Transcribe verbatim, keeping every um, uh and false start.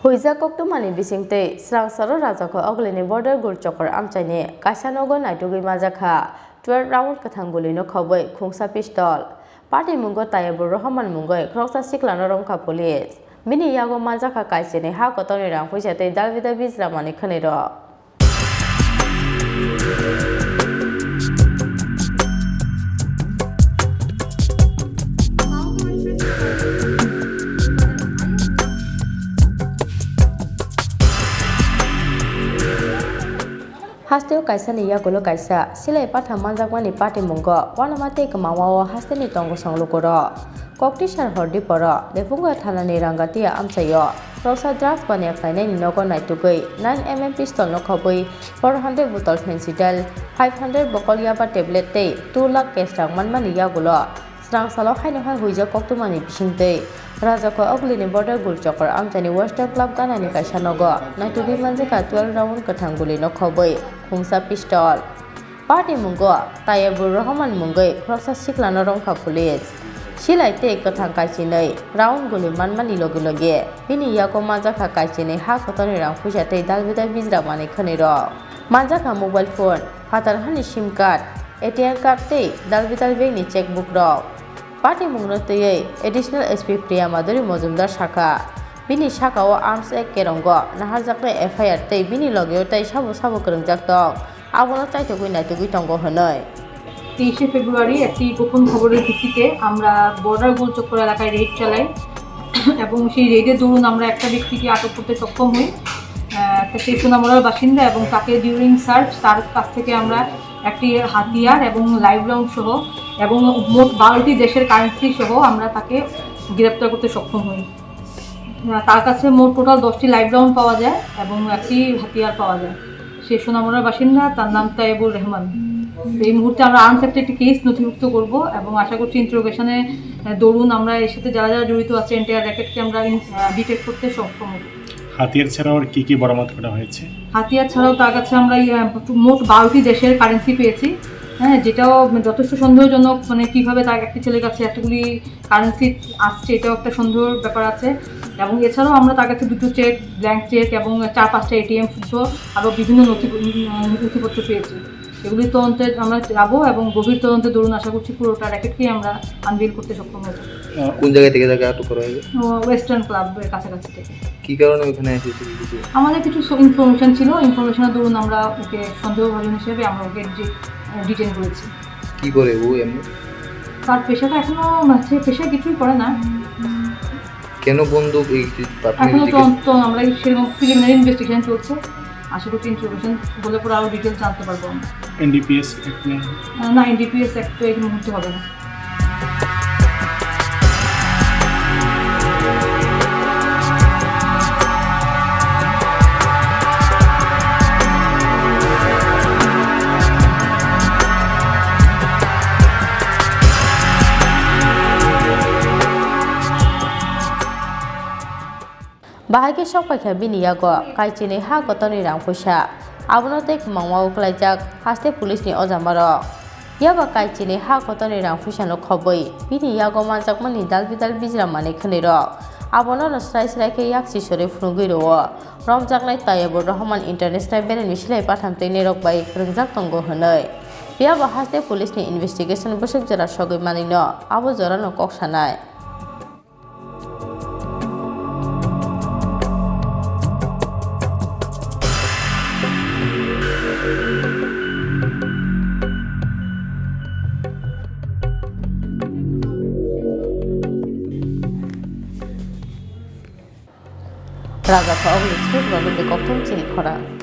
Huijak koktwmani bisingtwi swrangsalo Rajakho Ogulini border Gulchokor amchaini kaisa nogo naitugwi manjakha twelve round kwthang gulino khobwi khungsa pistol. Patimungo Tayebur Rohman mungwi khoroksa siklano romkha police. Bini yago manjakha kaichini ha kotorni rang puisa tei dalbidal bijramani khwnirok. Hasteo kaisani yagulo kaisa silai patham manjakmani patimungo uanama tei kwmangmao hasteni tongosong lukurok. Koktisar hor diporo Lephungo thanani Rangatia amchaio khoroksa drugs baniya khlainaini nogo naitugwi nine M M pistol no khobwi four hundred bottle phensidyl, five hundred bokol yaba tablet tei two lakh cash rang manmani yagulo swrangsalo haino hai huijak koktwmani bisingtwi Rajakho Ogulini border Gulchokor amchaini Western Club ganani kaisa nogo naitugwi manjakha twelve round kwthang gulino khobwi khungsa pistol. Patimungo Tayebur Rohman mungwi khoroksa siklano romkha police. Silai tei kwthang kaichinwi round guli manmani logi logi bini yago manjakha kaichini ha kotorni rang puisa tei dalbidal bijramani khwnirok. Manjakha mobile phone, phatar hani sim card, A T M card tei dalbidal bagni cheque book rok. Patimungno twiwi Additional S P Priya Madhuri Mojumdar sakha, bini sakao Arms Act kerongo naharjaknai F I R tei bini logeo tei sabo sabo kwrwngjak tong, abono chaithogwi naitugwi tongo hwnwi. তেইশে ফেব্রুয়ারি একটি গোপন খবরের ভিত্তিতে আমরা বর্ডার গোলচক্কর এলাকায় রেড চালাই এবং সেই রেডের দৌড়ুন আমরা একটা ব্যক্তিকে আটক করতে সক্ষম হই। আহ, তা সে সোনামুড়ার বাসিন্দা এবং তাকে ডিউরিং সার্চ তার কাছ থেকে আমরা একটি হাতিয়ার এবং লাইভ রাউন্ড সহ এবং মোট বারোটি দেশের কারেন্সি সহ আমরা তাকে গ্রেপ্তার করতে সক্ষম হই। আহ, তার কাছে মোট টোটাল দশটি লাইভ রাউন্ড পাওয়া যায় এবং একটি হাতিয়ার পাওয়া যায়। সে সোনামুড়ার বাসিন্দা, তার নাম তাইবুর রহমান। তো এই মুহূর্তে আমরা আর্মস অ্যাক্টে একটি কেস নথিভুক্ত করব এবং আশা করছি ইন্টারোগেশনে, আহ, দৌড়ুন আমরা এর সাথে যারা যারা জড়িত আছে এন্টায়ার র্যাকেটকে আমরা ইন-, আহ, ডিটেক্ট করতে সক্ষম হব। হাতিয়ার ছাড়াও আর কি কি বরামদ করা হয়েছে? হাতিয়ার ছাড়াও তার কাছে আমরা এই, আহ, মোট বারোটি দেশের কারেন্সি পেয়েছি, হ্যাঁ, যেটাও যথেষ্ট সন্দেহজনক, মানে কিভাবে তার একটি ছেলের কাছে এতগুলি কারেন্সি আসছে, এটাও একটা সন্দেহর ব্যাপার আছে। এবং এছাড়াও আমরা তার কাছে দুটো চেক, ব্ল্যাংক চেক এবং চার পাঁচটা এটিএম সহ আরও বিভিন্ন নথি, উম, নথিপত্র পেয়েছি। এগুলি তদন্তে আমরা যাব এবং গভীর তদন্তে দৌড়ুন আশা করছি পুরোটা র্যাকেটকেই আমরা আনভেইল করতে সক্ষম হব। কোন জায়গা থেকে তাকে আটক করা হয়েছে? ও, ওয়েস্টার্ন ক্লাবের কাছাকাছি থেকে। কি কারণে ওখানে এসেছিল কিছু? আমাদের কিছু সো-, ইনফরমেশন ছিল, ইনফরমেশনের দরুন আমরা ওকে সন্দেহভাজন হিসেবে আমরা ওকে ডি-, ডিটেইন করেছি। কি করে ও এমনি? তার পেশাটা এখনো, মানে, সে পেশা কিছুই করে না। কেন বন্দুক এই যে প্রাথমিক এখনো জিজ্ঞেস- তদন্ত, আমরা সেরকম প্রিলিমিনারি ইনভেস্টিগেশন চলছে। আশা করছি ইনফরমেশন হলে পরে আরো ডিটেইলস জানতে পারবো আমরা। এনডিপিএস অ্যাক্ট নেই? আহ, না, এনডিপিএস অ্যাক্ট তো এই মুহূর্তে হবে না। Bahai khe sok paikha bini yago kaichini ha kotorni rang puisa. Abono tei kwmangma uklaijak haste police ni ojamarok. Yaba kaichini ha kotorni rang puisano khobwi bini yago manjakmani dal bidal bijra manwi khwnwi rok. Abono no srai srai khe yak chisorwi phunugwi rwo. Romjaknai Tayebur Rahman International Benami silai pathamtwini rok bai kwrwngjak tongo hwnwi. Phiya bo haste police ni investigation bwswk jora sogwi manwino abo jorano kok sanai. Rajakho Ogulini script rwgwi tei koktwma chini khorang.